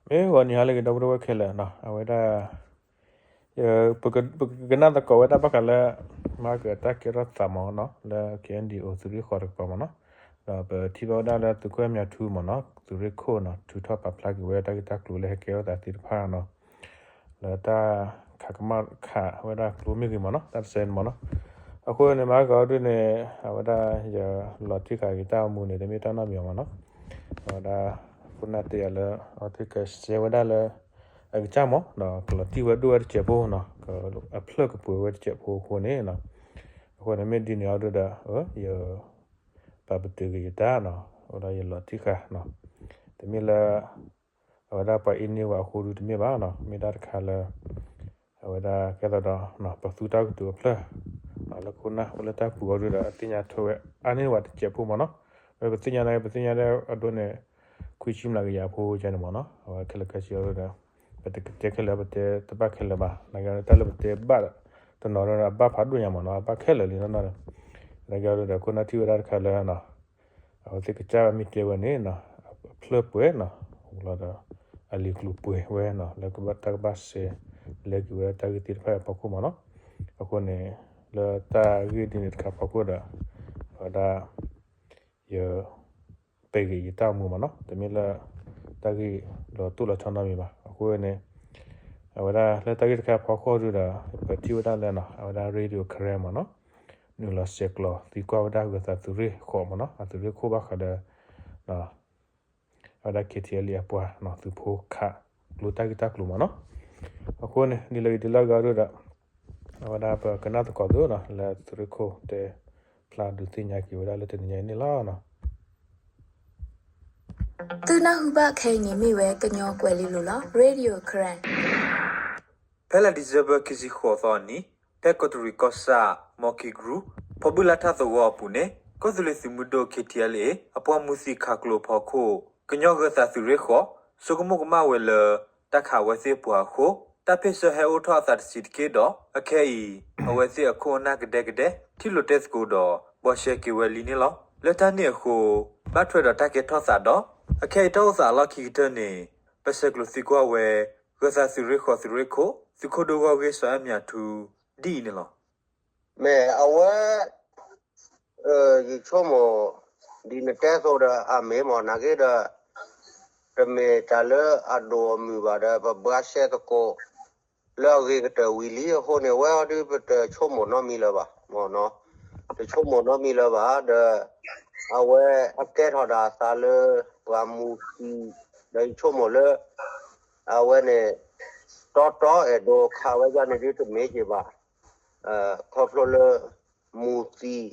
မ့ၢ်ဂီၤနံၤဟါလၢအဂ့ၤ ဒီပုၢ်ဝဲၢ်ခဲလၢာ်နီၤ, အဝဲဒၣ် ယ ပက ပကကနၣ်သကိးဝဲဒၣ်ဘၣ်ဃးလၢ မၤကတၢ်ကဲထီၣ်သးမ့ၢ်နီၤ လၢ K N D O သုးရ့ၣ်ဃီတကပၤမ့ၢ်နီၤ, ဒီးပထံၣ်ဘၣ်ဝဲဒၣ်လၢသုးခိၣ်အဲၣ်မၠးထူမ့ၢ်နီၤ သုးရ့ၣ်ခိၣ်နီၤ ထုးထီၣ်ပာ်ဖျါက့ၤဝဲတၢ်ဂ့ၢ်တၢ်ကျိၤလၢဟဲကဲထီၣ်သးသ့ၣ်တဖၣ်နီၤ လၢတၢ်ခးကမၣ်ခးဝဲဒၣ်ကျိမ့ၢ်ဂ့ၤမ့ၢ်နီၤ တၢ်တဆဲန့ၣ်မ့ၢ်နီၤ, အဃိန့ၣ် မၤကီဒုန့ၣ် အဝဲဒၣ်ယလီၤတံၢ်ဃာ်က့ၤတၢ်အိၣ်မူန့ၣ် တမ့ၢ်တၢ်နီတမံၤမ့ၢ်နီၤ, အဝဲဒၣ် အခိၣ်နၢ်တဲယၤလၢ အဝဲသ့ၣ်ကဆှဲဝဲဒၣ်လၢ အကစၢ်မ့ၢ် ဒီးကလီၤတံၢ်ဝဲဒိၣ်ဝဲတစဲးဖိနီၤ အဖျၢၣ်ကပှဲၤဝဲတစဲးဖိအဃိန့ၣ်, အဃိန့ၣ်မ့ၢ်ဒ်န့ၣ်အီၤဒုဒီး ယ ပာ်ပတုာ်က့ၤယတၢ်နီၤ အဝဲဒၣ်ယလီၤတံၢ်ဃာ်နီၤ, တမ့ၢ်လၢ အဝဲဒၣ်ပှၤအ့န့ၢ်ဝဲအဃိဒုတမ့ၢ်ဘၣ်နီၤ မ့ၢ်ဒၣ်တခါလၢ အဝဲဒၣ်ကဲသးဒီး ပသူတၢ်ကတိၤအဖျၢၣ် လၢခိၣ်နၢ်အိၣ်လၢတၢ်ပူၤအီၤဒုဒီး အသ့ၣ်ညါထွဲဝဲအါန့ၢ်ဝဲတစဲးဖိမ့ၢ်နီၤ, ဝဲပသ့ၣ်ညါန့ၣ် ပသ့ၣ်ညါဒၣ်အဒိန့ၣ် ခွံဆံမျးကယၤဖိကန့ၣ်မ့ၢ်နီၤ, အဝဲခဲလၢာ်ခဲဆ့အီၤဒုဒီး ပတကတဲခဲလၢာ် ပတဲတဘၣ်ခဲလၢာ်ဘၣ်, နာ်က့တၢ်လၢပတဲဘၣ်တနီၤဒီး အဘၣ်ဖးဒိၣ်ညါမ့ၢ်နီၤ အဘၣ်ခဲလၢာ်လံနီၤ, နာ်က့အီၤဒုဒီး ခိၣ်နၢ်ထံၣ်ဝဲဒၣ်တခါလၢ အဝဲသ့ၣ်ကစၢ်မ့ၢ်တဲဝဲန့ၣ်နီၤ အဖျၢၣ်ပှဲၤနီၤ အလံာ်ကျိၤပှဲၤဝဲနီၤ လၢကဘၣ်တၢ်ကဘၣ်စဲး လဲက့ၤဝဲတၢ်ဂ့ၢ်သ့ၣ်တဖၣ်အဖီခိၣ်မ့ၢ်နီၤ, အဃိန့ၣ် လၢတၢ်ဂ့ၢ်ဒ်န့ၣ်တခါဖီခိၣ်ဒီး အဝဲဒၣ် ယ ပဲာ်က့ၤယတၢ်အိၣ်မူမ့ၢ်နီၤ တမ့ၢ်လၢ တၢ်ဂ့ၢ်လီၤတိၢ်လီၤဆီနီတမံၤဘၣ်. အဃိန့ၣ် အဝဲဒၣ်လၢတၢ်ဂ့ၢ်တခါဖီခိၣ်ဒုဒီး ပထံၣ်ဝဲဒၣ်လၢနီၤ အဝဲဒၣ် Radio Karen မ့ၢ်နီၤ နုာ်လီၤဆဲးကျိးသံကွၢ်ဝဲဒၣ် ဂၢၤသးသုးရ့ၣ်ဃီးမ့ၢ်နီၤ အသုးရ့ၣ်ခိၣ်ဘၣ်ဃးဒီး အဝဲဒၣ် K T L A အပှၤနီၤ သုးဖိခးကျိတၢ်ဂ့ၢ်တၢ်ကျိၤမ့ၢ်နီၤ. အဃိန့ၣ် ဒ်လဲၣ်ဂ့ၤဒ်လဲၣ်ဂ့ၤဒုဒီး အဝဲဒၣ်ပကနၣ်သကိးသုနီၤ လၢသုးရ့ၣ်ခိၣ်တဲဖျါဒုးသ့ၣ်ညါက့ၤဝဲဒၣ်လၢတနံၤညါအံၤန့ၣ်လီၤ. သုနၢ်ဟူဘၣ်ခဲအံၤန့ၣ်မ့ၢ်ဝဲ ကညီကွဲၤလ့လိၤလီၤ Radio Karen. ဖဲလါဒံၣ်စ့ဘၢၣ် ခံဆံဃိးသီအနံၤ ဖဲကီးတရံးကီၢ်ဆၣ် မီၢ်ခံကရူၢ် ဖီဘုၣ်လါထၣ်သဝီအပူၤန့ၣ် ကီၢ်သူလ့ၤသုးမုၢ်ဒိၣ် K T L A အပှၤမူသံခးကျိအဖီခိၣ် ကညီဂၢၤသးသုးရ့ၣ်ဃီး ဆိကမိၣ်ကမၣ်ဝဲလၢ တၢ်ခးအဝဲသ့ၣ်အပှၤအဃိ တၢ်ဖ့ၣ်ဆၢဟဲအိၣ်ထီၣ်အသးတဆံးတက့ၢ်ဒီး အခဲအံၤ အဝဲသ့ၣ်အခိၣ်အနၢ်ကဒဲကဒဲ ထံၣ်လိာ်တဲသကိးဒီး ဘှီရှဲက့ၤဝဲလံန့ၣ်လီၤ. လၢတၢ်န့ၣ်အဃိ ဘၣ်ထွဲဒီးတၢ်ကဲထီၣ်သးဒီး အခဲအံၤတၢ်အိၣ်သးအလီၢ်ခံကတၢၢ်န့ၣ် ပဆဲးကျိးသံကွၢ်ဝဲ ဂၢၤသးသုးရ့ၣ်ဃီးသုးရ့ၣ်ခိၣ် သုးခိၣ်ဒိၣ်ဂီၢ်ဂ့ၢ်စီၤအဲၣ်မၠးထူ ဒ်အံၤန့ၣ်လီၤ. မ့ၢ်အဝဲ ယဆိကမိၣ် ဒ်နတဲအသိးဒီးအမ့ၢ်မ့ၢ် နာ်က့ဒီး တမ့ၢ်တၢ်လၢအဒိၣ်အမုၢ်ဘၣ်ဒီး ပဘှါရှဲသကိး လၢအဂ့ၤကတၢၢ်ဝံၤလံအဃိန့ၣ် အဝဲအီၤဒုပတဆိကမိၣ်နီတမံၤလၢၤဘၣ်, တဆိကမိၣ်နီတမံၤလၢၤဘၣ်ဒီး အဝဲအကဲထီၣ်ဒၣ်အသးလၢ ပှၤမူသံ ဒီးယဆိကမိၣ်လၢ အဝဲန့ၣ် တီတီအဲၣ်ဒိးခးဝဲဒၣ်န့ၣ်ဒုတမ့ၢ်က့ၤဘၣ် ခီဖျိလၢ မူသံ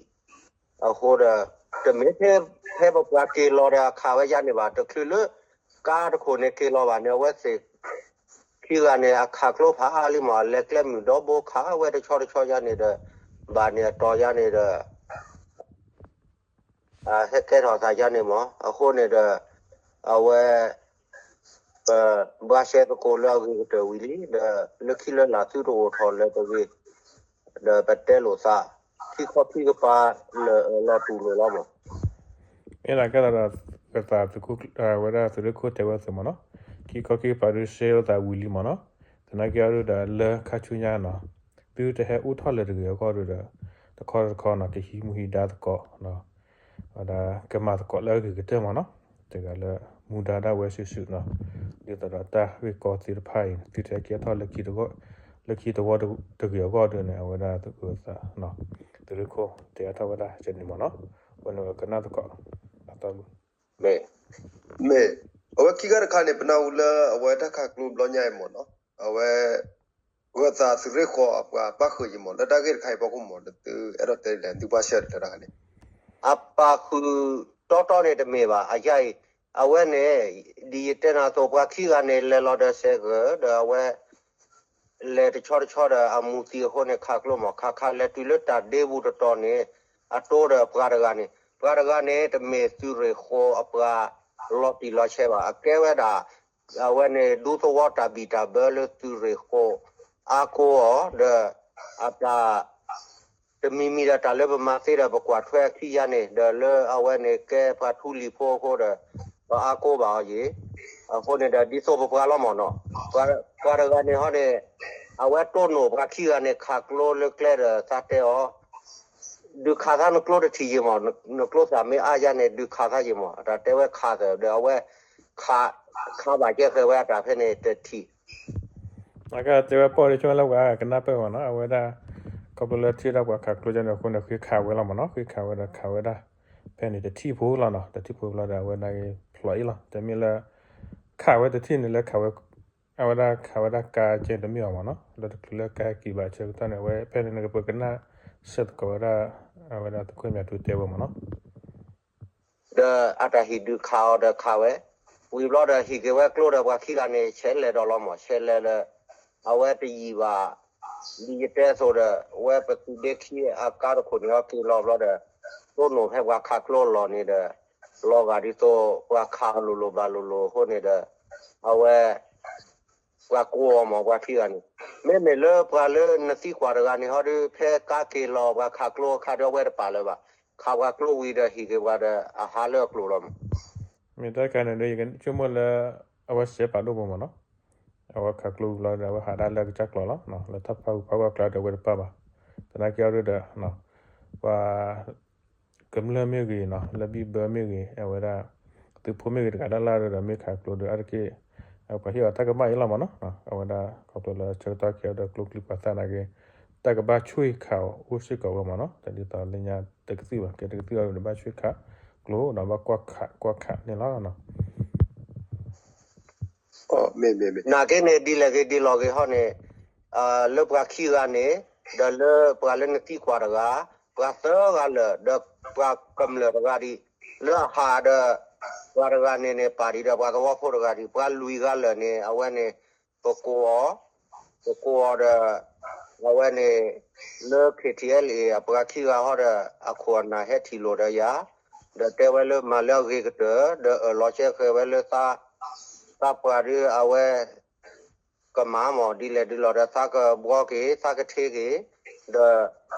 အဃိဒီး တမ့ၢ်ထဲဖဲပပှၤက့ၤလီၤဒီးအခးဝဲဒၣ်န့ၣ်ဘၣ် တချုးလၢ ကါတခိၣ်န့ၣ်က့ၤလီၤဘၣ်န့ၣ် အဝဲသ့ၣ်ခံဂၤန့ၣ် အခးကျိဖးအါလံမး အလဲၤကျဲမုၢ်ဒီဘိခးဝဲတဆီတဆီယါန့ၣ်ဒီး ဘၣ်န့ၣ်အတီၤယါန့ၣ်ဒီး ဟဲကဲထီၣ်သးယါန့ၣ်မး အဃိန့ၣ်ဒီး အဝဲ ပဘှါရှဲသကိးလၢအဂ့ၤကတၢၢ်ဝံၤလံ ဒီးလၢခံလၢလာ်သုတအိၣ်ထီၣ်လၢၤတဂ့ၤ ဒီးပတဲလိာ်သး ခံခီခံကပၤလၢာ်လီၤတူၢ်လိာ်လီၤမး. မ့ၢ်ဒၣ်ကဲသးဒီး ကသးသုးခိၣ် ဝဲဒၣ်သုးရ့ၣ်ခိၣ်တဲဝဲအသိးမးနီၤ ခံခီခံကပၤဒုးရှဲလိာ်သးဝံၤလံမးနီၤ သနာ်က့အီၤဒုဒီးလၢခါဆူညါနီၤ သုတဟဲအိၣ်ထီၣ်လၢၤတဂ့ၤအဂီၢ်ဒုဒီး တခီတခီနီၤ ကဟံးမူဟံးဒါသကိး ဝဲဒၣ်ကမၤသကိးလၢအဂ့ၤကတၢၢ်မးနီၤ တဂၤလၢမူဒါဒၣ်ဝဲစုာ်စုာ်နီၤ ဒ်သိးဒီးတၢ်ဂ့ၢ်ကီသ့ၣ်တဖၣ်အံၤ သုတဟဲကဲထီၣ်လၢခံတဝီတဂ့ၤအဂီၢ်ဒုန့ၣ် အဝဲဒၣ်သုးခိၣ်သး သုးရ့ၣ်ခိၣ်တဲအါထီၣ်ဝဲဒၣ်ကဲန့ၣ်မးနီၤ အဝဲန့ၣ်ဝဲကနၣ်သကိး အသီ မ့ၢ် အဝဲခံဂၤတခါန့ၣ် ပနၢ်ဟူလၢအဝဲတၢ်ခးကျိဘျီညါအံၤမးနီၤ အဝဲ ဂၢၤသးသုးရ့ၣ်ဃီးအပှၤဘၣ်ဃုာ်ယံၤမး လၢတၢ်ဂ့ၢ်တခါအံၤဖီခိၣ်မး သုအဲၣ်ဒိးတဲဒ်လဲၣ် သုဘၣ်ရှဲတၢ်တခါန့ၣ် အပာ်ဃုာ်တီတီန့ၣ်တမ့ၢ်ဘၣ် အယါအံၤ အဝဲန့ၣ် ဒ်ယတဲနၤအသိး ပှၤခံဂၤန့ၣ် လဲၤလီၤဒီးစဲးဂၢၢ် ဒီးအဝဲ လဲၤတဆီတဆီဒီးအမူသံအဃိန့ၣ် ခးကျိမး ခးခးလဲၤတုၤလၢတၢ်ဒ့ပူၤတတီၤန့ၣ် အတိဒီးပှၤတဂၤန့ၣ် ပှၤတဂၤန့ၣ် တမ့ၢ်သုးရ့ၣ်ဃီးအပှၤလီၤတံၢ်လီၤဆဲးဘၣ် အကဲဝဲဒၣ် အဝဲန့ၣ် ဒူသဝီတၢ်ဘံၣ်တၢ်ဘၢလၢသုးရ့ၣ်ဃီးအါကိးအီၤ ဒီး အတၢ် တမံၤမံၤဒီးတၢ်လၢပမၤသ့ဒီးပကွၢ်ထွဲအခံယါန့ၣ် ဒီးလၢအဝဲန့ၣ်ကဲပှၤထူလံၤဖိအဃိဒီး ပအါကိးဘၣ်အီၤယံၤ အဃိန့ၣ်ဒီးဒ်သိးပပှၤလီၤမၢ်နီၤ, ပှၤတဂၤန့ၣ်ဟီန့ၣ် အဝဲတိၢ်နီၣ်ပှၤခံဂၤန့ၣ် ခးကျိလၢကျဲဒီးသးတဲအီၤ ဒုးခးသးနကျိတထံၣ်ယံၤမၢ်, နကျိသၣ်မ့ၢ်အါယါန့ၣ် ဒုးခးသးယံၤမၢ်, အတၢ်တဲဝဲခးသၢဒီးအဝဲ ခးဘၣ်ကဲဃဲဝဲအတၢ်ဖဲန့ၣ်တထံၣ် အကတဲဝဲပီၢ်ဒ်ဆိလၢပှၤကနၢ်ပၢၢ်မၢ်နီၤ, အဝဲဒၣ် ခီဖျိလၢထံၣ်ဒၣ်ပှၤခးကျိကန့ၣ်အဃိန့ၣ် ဃ့ခးဝဲလီၤမၢ်နီၤ, ဃ့ခးဝဲဒီးခးဝဲဒၣ် ဖဲန့ၣ်တထံၣ်ဖိလီၤနီၤ, တထံၣ်ဖိလီၤဒီးအဝဲဒၣ်ဂ့ၤဖျိးအံၤလီၤ, တမ့ၢ်လၢ ခးဝဲတထံၣ်န့ၣ်လၢခးဝဲ အဝဲဒၣ်ခးဝဲဒၣ်ကါကဲတမ့ၢ်အီၤမၢ်နီၤ, လၢတချုးလၢကါဟဲက့ၤဘၣ်ဆၢကတီၢ်န့ၣ် အဝဲဖဲန့ၣ်နကပကနၣ် ဆၢသကိးဝဲဒၣ် အဝဲဒၣ်သုးခိၣ်မၠးထူတဲဝဲမၢ်နီၤ ဒီးအတၢ်ဟ့ၣ်ဒုးခးအီၤဒီးခးဝဲ, ဝံၤဘျီဒီးဟ့ၣ်က့ၤဝဲကျိဒီးပှၤခံဂၤန့ၣ် ဆဲးလဲၤဒီးလီၤမၢ်, ဆဲးလဲၤလၢ အဝဲတယံာ်ဘၣ် ဒ်ယတဲအသိးဒီး အဝဲပသုးဒ့ခံအကါတခိၣ်န့ၣ် ဟဲက့ၤလီၤဘျီဒီး တိၢ်နီၣ်ဖဲပှၤခးကျိအလီၢ်န့ၣ်ဒီး လီၤဂာ်ဒ်သိးပှၤခးလိၤလိၤဘၣ်လိၤလိၤအဃိန့ၣ်ဒီး အဝဲ ပှၤကိးအီၤမၢ် ပှၤခံဂၤန့ၣ်, မ့မ့ၢ်လၢပှၤလၢနသံကွၢ်တဂၤန့ၣ်ဟီဒီး ဖဲကါက့ၤလီၤပှၤခးကျိအခါဒီးအဝဲတပာ်လၢၤဘၣ်, ခးပှၤကျိဝံၤဒီးဟ့ၣ်က့ၤပှၤဒီးအဟးလၢအကျိၤလီၤမၢ်. မ့ၢ်တၢ်တခါန့ၣ်ဒီး ယကဆိကမိၣ်လၢ အဝဲစဲးပာ်ဒိၣ်ပူၤမၢ်နီၤ, အဝဲခးကျိဝံၤလီၤဒီး အဝဲဟးဒၣ်လၢအကစၢ်ကျိၤလီၤ, လၢတၢ်ဖးဂုၤဖးဂီၤအကျါဒီးအဝဲတပာ်ဘၣ်, သနာ်က့အီၤဒီး ပှၤ ကမျၢၢ်မ့ၢ်ဂ့ၤနီၤ, လၢဘံၣ်ဘၢမ့ၢ်ဂ့ၤ, အဝဲဒၣ် သုးဖိမ့ၢ်ဂ့ၤတဂၤလၢ်လၢ်ဒီး မ့ၢ်ခးကျိဒီး အါတက့ၢ် ပှၤဟ့ၣ်အီၤတၢ်ကမၣ်အံၤလီၤမၢ်နီၤ, အဝဲဒၣ်ခီဖျိလၢဆၢကတီၢ်ခဲအံၤဒီးကျိချံပှၤသၣ်နာ်က့ တၢ်ကဘၣ်ဆွံခးအီၤအိၣ်စ့ၢ်ကီးဝဲမၢ်နီၤ, တၢ်ဒ်သိးလၢညါတကသံၣ်ဘၣ်, ကဲတကသံၣ်အီၤဒီးဘၣ်ဆွံခးကျိဒီးဘၣ်ကွၢ်ခးကွၢ်ခးန့ၣ်လီၤ. နာ်က့န့ၣ် ဒ်လဲၣ်ဂ့ၤဒ်လဲၣ်ဂ့ၤဟီန့ၣ် လၢပှၤခံဂၤန့ၣ် ဒီးလၢပှၤလၢနသံကွၢ်တဂၤ, ပှၤသၢဂၤလၢာ် ဒီးပှၤကမျၢၢ်တဂၤဒံး, လၢအဟးဒီး ပှၤတဂၤန့ၣ်န့ၣ် ပာ်ဒံးဒီးပှၤသဝီဖိတဂၤဒံး, ပှၤလွံၢ်ဂၤလၢာ်န့ၣ် အဝဲန့ၣ် ပကိးအီၤ, ပကိးအီၤဒီး အဝဲန့ၣ် လၢ ခ့ထံအဲလ်အ့ အပှၤခံဂၤဟီဒီး အခိၣ်အနၢ်ဟဲထံၣ်လိာ်ဒီးယၤ, ဒီးတဲဝဲလၢမၤလၢအဂ့ၤကတၢၢ် ဒီးအၢၣ်လီၤဆဲးဃဲၤဝဲလၢသး, သးပှၢ်ဒုးအဝဲ ကမၤမၢ် ဒ်လဲၣ်ဒ်လဲၣ်ဒီး သးကဘှီက့ၤ သးကထ့က့ၤ, ဒီး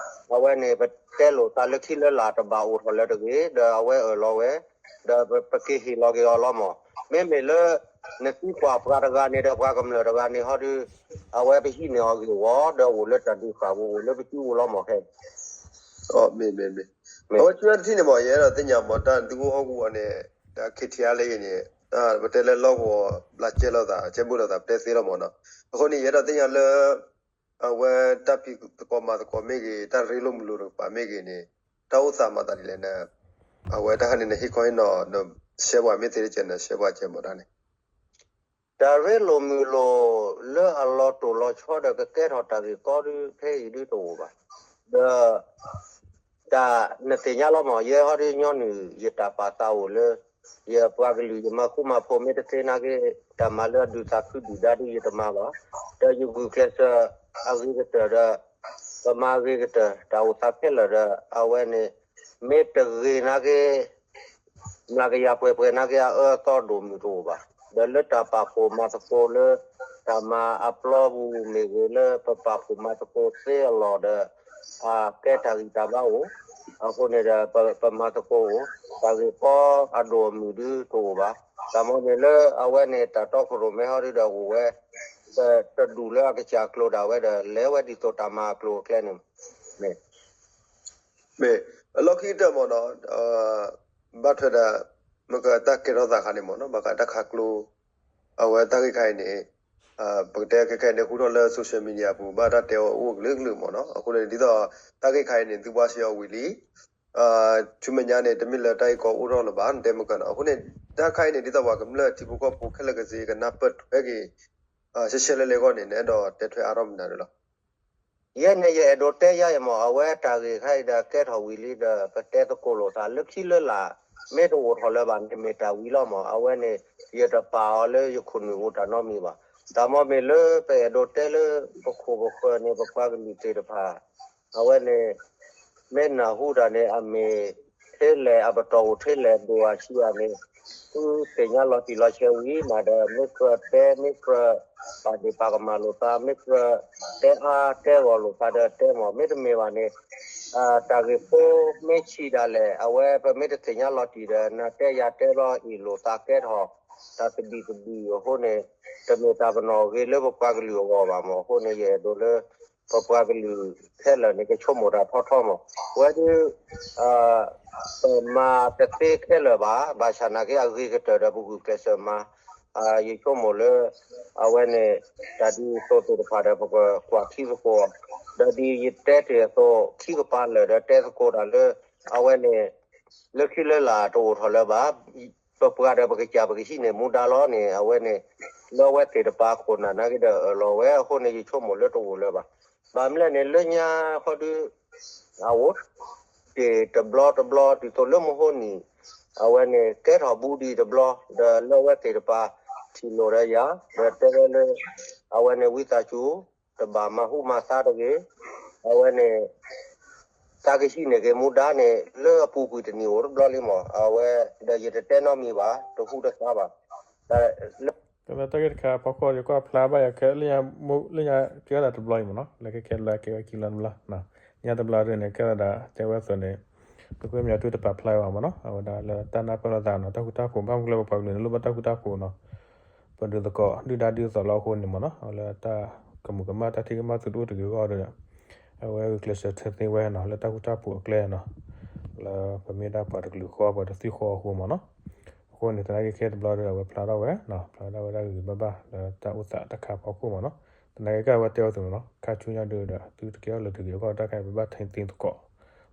အဝဲန့ၣ် ပတဲလိာ်သးလၢခံလၢလာ်တဘၣ်အိၣ်ထီၣ်လၢၤတဂ့ၤ, ဒီးအဝဲအၢၣ်လီၤဝဲ, ဒီးပက့ၤဟ့ၣ်လီၤက့ၤအီၤလီၤမၢ်. မ့မ့ၢ်လၢ နသံကွၢ်ပှၤတဂၤန့ၣ်ဒီးပှၤကမျၢၢ်တဂၤန့ၣ်ဟီဒီး အဝဲပဟံးန့ၢ်အီၤဂ့ၢ်ဝီ ဒီးအိၣ်လၢတၢ်ဒုးဃာ်ပူၤ အိၣ်လၢပစုပူၤလီၤမၢ်ခဲ မ့ၢ် အဝဲဆူညါတထံၣ်န့ၣ်မၢ် ယအဲၣ်ဒိးသ့ၣ်ညါမၢ် တၢ်သုးခိၣ်ဟီၣ်ကဝီၤန့ၣ် တၢ် ခ့ထံအဲလ်အ့န့ၣ် ပတဲလၢလီၢ်ကဝီၤ ဘျးကဲလိာ်သး ကဲဘုၣ်လိာ်သး ပတဲသ့လီၤမၢ်နီၤ. အဃိန့ၣ် ယအဲၣ်ဒိးသ့ၣ်ညါလၢ အဝဲတၢ်ဖံးသကိးမၤသကိးမ့ၢ်ဂ့ၤ တၢ်ရ့လိာ်မုာ်လိာ်တကပၤမ့ၢ်ဂ့ၤန့ၣ် တၢ်အိၣ်သးမၤသးဒ်လဲၣ်န့ၣ် အဝဲတၢ်ခါန့ၣ် နဟ့ၣ်ခီဟ့ၣ်နီၤ နရှဲပှၤမ့ၢ်သ့တကဲး နရှဲပှၤကဲမၢ်တၢ်န့ၣ် တၢ်ရ့လိာ်မုာ်လိာ်လၢအလီၤတိၢ်လီၤဆီဒီးကကဲထီၣ်တၢ်ဂ့ၢ်ကီဒုး ဖဲအံၤဒုးတအိၣ်ဘၣ်. ဒီး တၢ်နသ့ၣ်ညါလီၤမၢ် ယဲဟီဒုးညီနုၢ် ယတၢ်ပာ်သးအိၣ်လၢ ယပှၤကလုာ်ယမၤဃူမၤဖိးမ့ၢ်တသ့နာ်က့ တၢ်မၤလၢအဒုးသးခုဒုၣ်ဒါဒုးယတမၤဘၣ်. ဒီးယဂုာ်ကျဲးစၢးအဂ့ၤကတၢၢ်ဒီး ပမၤအဂ့ၤကတၢၢ် တၢ်အိၣ်သးခဲလၢာ်ဒီး အဝဲန့ၣ် မ့ၢ်တဂ့ၤနာ်က့ မျးကယၤပှဲၤပှဲၤနာ်က့ အအၢအသီဒိၣ်မုာ်တအိၣ်ဘၣ်. ဒီးလၢတၢ်ပာ်ဖှိၣ်မၤသကိးလၢ တၢ်မၤအပျီပူၤမ့ၢ်ဂ့ၤ လၢပပာ်ဖှိၣ်မၤသကိးသ့အလီၢ်ဒီး အကဲတၢ်ဂံၢ်တၢ်ဘါအိၣ်, အဃိန့ၣ်ဒီး ပမၤသကိးအိၣ်, တၢ်ဂ့ၢ်ကီအဒိၣ်အမုၢ်ဒုးတအိၣ်ဘၣ်. တၢ်မၤန့ၣ်လၢအဝဲန့ၣ် တၢ်တီခိၣ်ရိၣ်မဲဟီဒုးဒီးအိၣ်ဝဲ တဒူၣ်လၢအကစၢ်ကျိၤဒၣ်ဝဲဒီး လဲၤဝဲဒ်သိးတၢ်မၤအကျိၤအကျဲန့ၣ် မ့ၢ် မ့ၢ် အလီၢ်ခံကတၢၢ်မ့ၢ်နီၤ ဘၣ်ထွဲဒီး မ့ၢ်ကတၢ်ကဲထီၣ်သးခါန့ၣ်မ့ၢ်နီၤ ဘၣ်ဃးတၢ်ခးကျိ အဝဲတၢ်ဂ့ၢ်ခါအံၤန့ၣ် ပကတဲခဲခဲအံၤန့ၣ် ဟူထီၣ်လၢ social media ပူၤ ဘၣ်တၢ်တဲအီၤအိၣ်ကလုာ်ကလုာ်မ့ၢ်နီၤ အဃိန့ၣ် ဒ်သိး တၢ်ဂ့ၢ်ခါအံၤန့ၣ် သုဘှါရှဲအီၤဝံၤလံ ဆူမဲာ်ညါန့ၣ် တမ့ၢ်လၢတၢ်ဂ့ၢ်ကီအိၣ်ထီၣ်လၢၤဘၣ် နတဲမ့ၢ်ကနီၤ အဃိန့ၣ် တၢ်ခါအံၤန့ၣ် ဒ်သိးပှၤကမျၢၢ်ထံဖိကီၢ်ဖိခဲလၢာ်ကစ့ကနၢ်ပၢၢ်ထွဲက့ၤ ရှဲရှဲလဲလဲအဂီၢ်န့ၣ် နအဲၣ်ဒိးတဲထွဲအါထီၣ်မနုၤလဲၣ် ယဲန့ၣ်ယအဲၣ်ဒိးတဲယါအံၤမ့ၢ် အဝဲတၢ်ဂ့ၢ်ခါအံၤဒီးကဲထီၣ်ဝံၤလံဒီး ပတဲသကိးလိာ်သးလၢခံလၢလာ် မ့ၢ်တအိၣ်ထီၣ်လၢၤဘၣ်န့ၣ် မ့ၢ်တၢ်ဝံၤလီၤမ့ၢ် အဝဲန့ၣ် ယတပာ်အီၤလၢယခိၣ်နူာ်အိၣ်တၢ်နီတမံၤဘၣ်. တၢ်မ့ၢ်မ့ၢ်လၢပအဲၣ်ဒိးတဲလၢပခိၣ်ပဃၢၤန့ၣ် ပပှၤကလုာ်သ့ၣ်တဖၣ် အဝဲန့ၣ် မ့ၢ်နၢ်ဟူတၢ်န့ၣ် အမ့ၢ်ထဲလဲၣ် အပတီၢ်အိၣ်ထဲလဲၣ် ဒိၣ်အဆံးအန့ၣ် သုသ့ၣ်ညါလီၤတံၢ်လီၤဆဲးဝံၤမးဒီး မ့ၢ်ကြၢးတဲ မ့ၢ်ကြၢးပာ်ဒ့ၣ်ပာ်ကမၣ်လိာ်သး မ့ၢ်ကြၢးတဲအါတဲဂီၢ်လိာ်သးဒီးတဲမ့ၢ် မ့တမ့ၢ်ဘၣ်န့ၣ် တၢ်ဂ့ၢ်ဖိမ့ၢ်ဆံးဒၣ်လဲာ် အဝဲပမ့ၢ်တသ့ၣ်ညါလီၤတံၢ်ဒီး နၤတဲယၤတဲလီၤအ့ၣ်လိာ်သးကဲထီၣ် တၢ်သဘံၣ်သဘုၣ်အဃိန့ၣ် တမ့ၢ်တၢ်ပနီၣ်အဂ့ၤလၢပပှၤကလုာ်အဂီၢ်ဘၣ်မၢ်. အဃိန့ၣ် ယအဲၣ်ဒိးလၢ ပပှၤကလုာ်ခဲလၢာ်န့ၣ် ကဆိကမိၣ်တၢ်ထီထီမၢ်. ဝဲဒၣ် ပမၤတသ့ခဲလၢာ်ဘၣ်, ဘၣ်ဆၣ်နာ်က့အဂ့ၤကတၢၢ်ဒီးပဂုာ်ကျဲးစၢးမၤ ယဆိကမိၣ်လၢ အဝဲန့ၣ် တၢ်ဒ်သိးသ့ၣ်တဖၣ်ဒီး ပကကွၢ်ထံသကိး, ဒီးဒ်ယတဲတ့ၢ်အသိး ခံကပၤလၢာ်ဒီးတဲသကိးတၢ်လၢ အဝဲန့ၣ် လၢခံလၢလာ်တအိၣ်ထီၣ်လၢၤဘၣ်. ပပှၤဒီးပကစၢ်ပကဟံးန့ၢ်မူဒါလီၤန့ၣ် အဝဲန့ၣ် လၢအဝဲသ့ၣ်တပၤခိၣ်နၢ်နာ်က့ဒီးအၢၣ်လီၤဝဲအဃိန့ၣ် ယဆိကမိၣ်လၢတအိၣ်လၢၤဘၣ်. ဘၣ်မနုၤလဲၣ်န့ၣ် လၢညါဃီဒု အအိၣ် တ့ၢ်တဘျီတဘျီ ဒ်သိးလၢမဟိနံၤ အဝဲန့ၣ် ကဲထီၣ်ဘူးဒံးတဘျီ ဒီးလၢအဝဲသ့ၣ်တပၤ ထံၣ်လိာ်ဒီးယၤ ဒီးတဲဝဲလၢ အဝဲန့ၣ်ဝံသးစူၤ တဘၣ်မၤဟူးမၤသါတဂ့ၤ, အဝဲန့ၣ် သးကဟံးန့ၢ်က့ၤမူဒါန့ၣ် လၢအပူၤကွံာ်တနံၣ်အိၣ်တဘျီလံမၢ်. အဝဲ ဒီးယတတဲနီတမံၤဘၣ်, တဟူးတသါဘၣ်. တၢ်ဂ့ၢ်တခါအဖီခိၣ် ယကွၢ်ဖျါဘၣ်ယၤခဲလၢညါ လၢညါကဲထီၣ်တဘျီအံၤမၢ်နီၤ, လၢခဲခဲလၢကဲဝဲခံလၢတဘျီ, ညါတဘျီဒ်န့ၣ် ကဲထီၣ်ဒၣ်တဲဝဲအသိးန့ၣ် သုးခိၣ်မၠးထူတပာ်ဖျါဘၣ်မၢ်နီၤ, အဝဲဒၣ်လၢတၢ်နၢ်ပၢၢ်လိာ်သးနီၤ, တၢ်ဃူတၢ်ဖိး ဘၣ်မနုၤလၢပပှၤကလုာ်န့ၣ် လိၣ်ဘၣ်တၢ်ဃူတၢ်ဖိးနီၤ, ပဒုးသကိးဒုၣ်ဒါဒ်သိးလီၤအဃိန့ၣ်မၢ်နီၤ, အဝဲလၢတၢ်ကမူၤကမၣ်တၢ်ထံၣ်ကမၣ်သုတအိၣ်တဂ့ၤအဂီၢ်ဒီး အဝဲဂုာ်ကျဲးစၢးထၢသ့ဝဲနီၤ လၢတၢ်ဃူတၢ်ဖိးအကျဲနီၤ, လၢပမ့ၢ်ဒၣ်ပှၤတကလုာ်ဃီ ပှၤတသွံၣ်ဃီအဃိမၢ်နီၤ, အဃိန့ၣ် သနာ်က့ခဲတဘျီဒီး အဝဲဖျါထီၣ်ဝဲနီၤ, ဖျါထီၣ်ဝဲဒၣ်ဂ့ၤဂ့ၤဘၣ်ဘၣ်လၢတၢ်အိၣ်သးတခါအဖီခိၣ်မၢ်နီၤ, သနာ်က့ကဲဝဲတဲဝဲအသိးမၢ်နီၤ, ခါဆူညါဒုးဒီး သုတကဲထီၣ်လၢၤတဂ့ၤအဂီၢ် တၢ်ခါအံၤပဘၣ်ထံသ့သကိး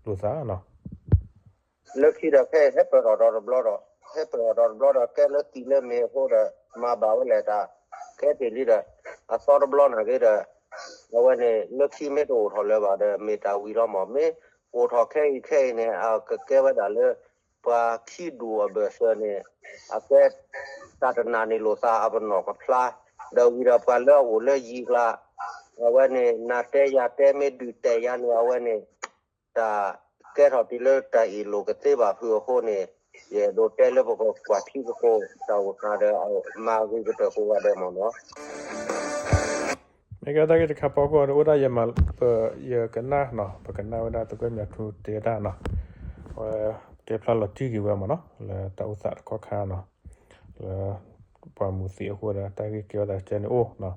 လိာ်သးနီၤ လၢခံဒီးခဲအံၤ ဟဲပၢၢ်ထီၣ်ဒီးတဘျီဒီး ဟဲပၢၢ်ထီၣ်ဒီးတဘျီဒီး ကဲလၢသံလၢမ့ၢ်အဃိဒီး မၤဘၣ်ဝဲလဲၣ်တၢ် ကဲတ့ၢ်လံဒီး အသီတဘျီနာ်က့ဒီး အဝဲန့ၣ် လၢခံမ့ၢ်တအိၣ်ထီၣ်လၢၤဘၣ်ဒီး မ့ၢ်တၢ်ဝံၤလီၤမၢ်. မ့ၢ်အိၣ်ထီၣ်ခဲအံၤခဲအံၤန့ၣ် အကကဲဝဲဒၣ်လၢ ပှၤခံဒူၣ်အဘၢၣ်စၢၤန့ၣ် အကဲ တၢ်တနာ်န့ၢ်လိာ်သးအပနီၣ်ကဖျါ ဒီးဝံၤဒီးပှၤလၢအအိၣ်လၢယံၤကျါ အဝဲန့ၣ် နၤတဲယၤတဲမ့ၢ်ဒုးတဲယၤန့ၣ် အဝဲန့ၣ် တၢ်ကဲထီၣ်တုၤလၢတၢ်အ့ၣ်လိာ်ကသ့ဘၣ်ဖုးအဃိန့ၣ် ယအဲၣ်ဒိးတဲလၢပကကွၢ်ထံသကိး တၢ်အိၣ်သးဒီးမၤဂ့ၤကတၢၢ်ကိးဂၤဒဲးမၢ်နီၤ. မ့ၢ်ကဲတၢ်ဂ့ၢ်တခါဖီခိၣ်ဒီး အိၣ်ဒၣ်ယမၤ ပယကနၣ်နီၤ ပကနၣ်ဝဲဒၣ်သုးခိၣ်မၠးထူတဲတၢ်နီၤ, အဝဲတဲဖျါလီၤတံၢ်က့ၤဝဲမၢ်နီၤ လၢတၢ်အိၣ်သးတခီခါနီၤ, လၢပှၤမူသံးအဃိဒီး တၢ်ဂ့ၢ်ကဲထီၣ်သးကဲန့ၣ်အိၣ်နီၤ,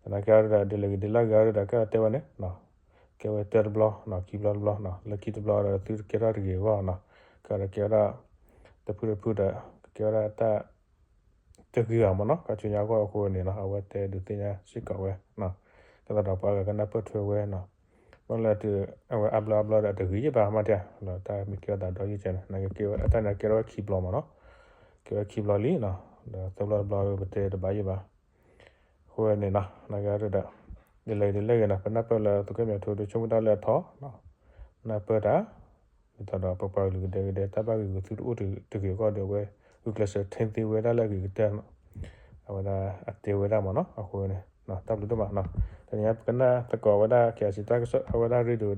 သနာ်က့ဒီး ဒ်လဲၣ်ဂ့ၤဒ်လဲၣ်ဂ့ၤဒီး ကဲထီၣ်တဲဝဲန့ၣ် ကဲဝဲတၢတဘျီနီၤ ခံဘျီတဘျီနီၤ လၢခံတဘျီဒီး သုတကဲထီၣ်တဂ့ၤအဂီၢ်နီၤ, ကဲထီၣ်ကဲဝဲဒၣ် တဖုတဖုဒီး ကဲဝဲဒၣ်တၢ် တဂ့ၤဘၣ်မၢ်နီၤ ခါဆူညါအဂီၢ်အဃိန့ၣ်နီၤ အဝဲတဲဒုးသ့ၣ်ညါစ့ၢ်ကီးဝဲနီၤ, ဒ်သိးဒီးပှၤဂၤကနၢ်ပၢၢ်ထွဲဝဲနီၤ, ဘၣ်လၢအဝဲအါဘျီအါဘျီဒီး အတဂ့ၤဘၣ်မးတၢ် လၢတၢ်မ့ၢ်ကဲထီၣ်သးဒီးယံာ်ကဲန့ၣ် နာ်က့ကဲဝဲအတၢ်န့ၣ်ကဲထီၣ်ဝဲခံဘျီမၢ်နီၤ, ကဲဝဲခံဘျီလံနီၤ, ဒီးသၢဘျီတဘျီပတဲတဘၣ်ယံာ်ဘၣ် အဃိန့ၣ်နီၤ နာ်က့ဒီး ဒ်လဲၣ်ဂ့ၤဒ်လဲၣ်ဂ့ၤနီၤ ပနၢ်ပၢၢ်လၢသုးခိၣ်မၠးထူဒုးဆိကမိၣ်တၢ်လၢအထီနီၤ, နၢ်ပၢၢ်တၢ် ဒ်သိးဒီးပပှၤကလုာ်ကဒဲကဒဲ တၢ်ဘၣ်ဂ့ၤဂ့ၤသုတအိၣ်တဂ့ၤအဂီၢ်ဒီး အဝဲဂုာ်ကျဲးစၢးထၢသ့ဝဲဒၣ်လၢအဂ့ၤကတၢၢ်နီၤ, အဝဲဒၣ်အတဲဝဲဒၣ်မၢ်နီၤ အဃိန့ၣ် တၢ်ဘျုးဒိၣ်မးနီၤ, တနံၤအံၤပကနၣ်သကိးဝဲဒၣ် KIC တၢ်ကစီၣ် အဝဲဒၣ် radio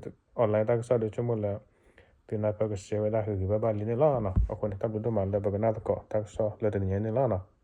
online တၢ်ကစီၣ်ဒီးဆိကမိၣ်လၢ သုနၢ်ပၢၢ်ကဆှဲဝဲဒၣ်ဂ့ၤဂ့ၤဘၣ်ဘၣ်လံန့ၣ်လီၤနီၤ, အဃိန့ၣ် တၢ်ဘျုးဒိၣ်မးလၢပကနၣ်သကိးတၢ်ကစီၣ်လၢတနံၤအံၤန့ၣ်လီၤနီၤ.